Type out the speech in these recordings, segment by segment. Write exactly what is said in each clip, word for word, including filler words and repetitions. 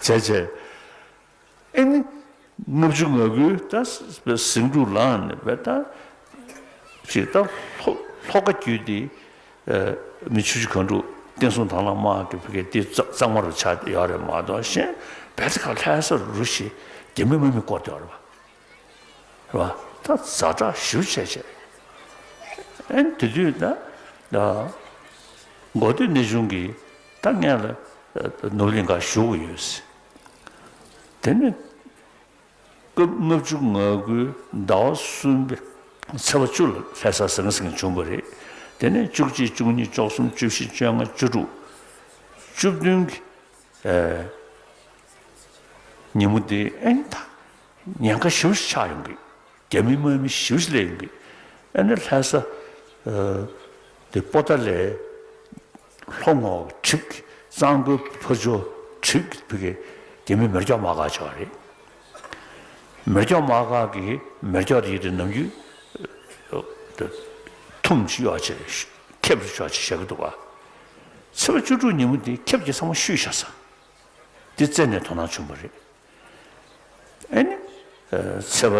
བྱས་བྱས། ཨེ་ནི། ལྔ་བཅུ་ང་དགུའི་ད་ཟིང་འཁྲུག་ལངས་ནས་བས་ད། ཅིག་ད་ལྷོ་ལྷོ་ཁ་བརྒྱུད་དེ། མི་ཆུ་བཞི་སྒང་དྲུག་བསྟན་སྲུང་དང་བླངས་དམག་གི་བུ་གའི་དེ་གཙང་མ་རུ་ཆགས་ཡོད་རེད་མ་གཏོགས་གཞན་བས་ད་ག་ལྷ་ས་རུ་ཞིག་རྒྱ་མི་དམག་མི་བསྐོར་བསྡད་ཡོད་རེད་པ། རེད་པ། ད་ཛ་དྲག་ཞེ་པོ་བྱས་བྱས། ཨེ་ནི་དེ་དུས་ད། ད། འགོ་སྟོད་གནས་ཆུང་གིས་ད་སྔོན་ལ་ནོར་གླིང་ཁར་བཞུགས་ཡོད། དེ་ནས་སྐབས་ལྔ་བཅུ་ང་དགུའི་ཟླ་བ་གསུམ་པའི་ཚེས་པ་བཅུ་ལ་ལྷ་ས་ཟང་ཟིང་བྱུང་བ་རེད། དེ་ནས་བཅུ་གཅིག་བཅུ་གཉིས་བཅུ་གསུམ་བཅུ་བཞི་བཅོ་ལྔ་བཅུ་དྲུག་བཅུ་བདུན་གྱི་ཨེ། ཉིན་མོ་དེ་ཨེ་ནི་ད་ཉེན་ཁ་ཞེ་པོ་ཞིག་ཆགས་ཡོང་གི། རྒྱ་མི་དམག་མི་ཞེ་པོ་ཞིག་སླེབས་ཡོང་གི། ཨེ་ནི་ལྷ་ས་ཨ་དེ་པོ་ཏཱ་ལའི་ལྷོ་ངོས་གྲིབ་ཀྱི་གཙང་པོའི་ཕར་ཕྱོགས་གྲིབ་ཀྱི་བུ་གའི་རྒྱ་མི་མེ་སྒྱོགས་དམག་སྒར་ཆགས་རེད། མེ་སྒྱོགས་དམག་སྒར་གྱི་མེ་སྒྱོགས་དེ་དེ་ནམ་རྒྱུན་ཐུམ་ཅིག་གཡོག་བྱས་ཁེབས་རུ་ཤོག་ཅིག་བཞག་གི་འདུག་ག། ཚེས་པ་བཅུ་དྲུག་ཉིན་མོ་དེ་ཁེབས་ཀྱི་ཚང་མ་བཤུས་བཞག་ས། དེ་རྩད་ནས་དོ་སྣང་བྱུང་བ་རེད། ཨེ་ནི། ཚེས་པ་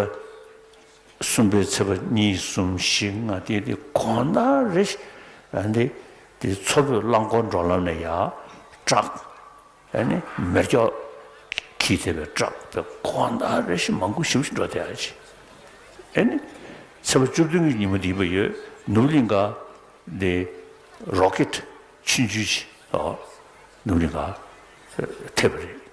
གསུམ་པའི་ཚེས་པ་གཉིས་གསུམ་བཞི་ལྔ་དེ་དེ་དགོང་དག་རེ་བཞིན་ཨ་ནི་དེ་མཚོ་བོད་རླངས་འཁོར་འགྲོ་ལམ་ནས་ཡར་ཊར་ཀ་ཨ་ནི་མེ་སྒྱོགས་འཁྱེར་བསྡད་པའི་ཊར་ཀ་དེ་དགོང་དག་རེ་བཞིན་མང་པོ་ཞེ་པོ་ཞིག་འགྲོ་བསྡད་ཡ་ཅིག། ཨེ་ནི་ཚེས་པ་བཅུ་བདུན་གྱི་ཉིན་མོ་དེ་ཡིན་པ་ཡོད། ནོར་གླིང་ཁ་དེ་རོ་ཀེ་ཊི་ཆུང་ཆུང་ཅིག་ཨོ་ནོར་གླིང་ཁ་ཐེབས་པ་རེད།